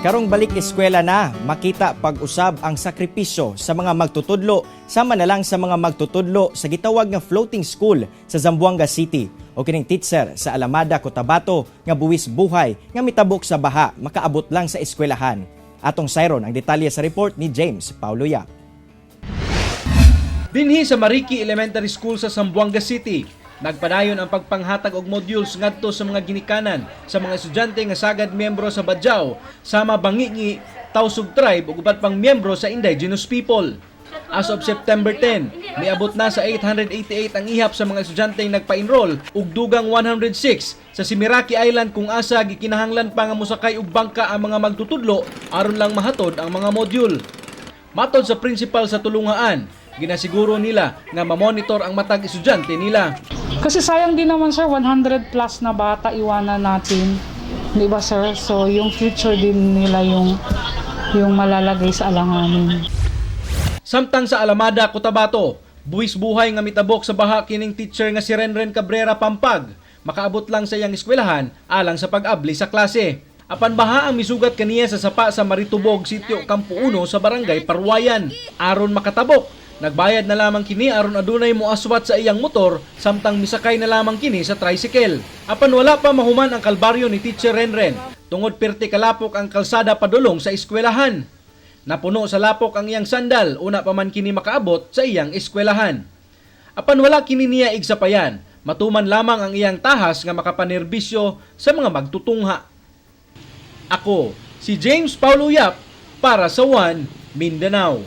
Karong balik eskwela na, makita pag-usab ang sakripisyo sa mga magtutudlo, sama na lang sa mga magtutudlo sa gitawag nga floating school sa Zamboanga City o kining teacher sa Alamada, Cotabato nga buwis buhay nga mitabok sa baha makaabot lang sa eskwelahan. Atong sayron ang detalye sa report ni James Paulo Yap. Dinhi sa Mariki Elementary School sa Zamboanga City, nagpadayon ang pagpanghatag og modules ngadto sa mga ginikanan sa mga estudyante nga sagad miyembro sa Badjao, sama Bangingi, Tausug Tribe ug uban pang miyembro sa indigenous people. As of September 10, miabot na sa 888 ang ihap sa mga estudyante nagpa-enroll ug dugang 106 sa Simiraki Island kung asa gikinahanglan pa nga mosakay og bangka ang mga magtutudlo aron lang mahatod ang mga module. Matod sa principal sa tulungaan, ginasiguro nila nga mamonitor ang matag estudyante nila. Kasi sayang din naman, sir, 100 plus na bata iwanan natin. Di ba, sir? So yung future din nila yung malalagay sa alanganin. Samtang sa Alamada, Cotabato, buwis buhay nga mitabok sa baha kining teacher nga si Renren Cabrera Pampag. Makaabot lang sa iyang eskwelahan alang sa pag-abli sa klase. Apan baha ang misugat kaniya sa sapa sa Maritubog, Sitio Campo 1 sa Barangay Parwayan. Aron makatabok, nagbayad na lamang kini aron adunay moaswat sa iyang motor samtang misakay na lamang kini sa tricycle. Apan wala pa mahuman ang kalbaryo ni Teacher Renren tungod pirti kalapok ang kalsada padulong sa eskwelahan. Napuno sa lapok ang iyang sandal, una pa man kini makaabot sa iyang eskwelahan. Apan wala kini niya igsapayan, matuman lamang ang iyang tahas nga makapanerbisyo sa mga magtutungha. Ako, si James Paulo Yap, para sa One Mindanao.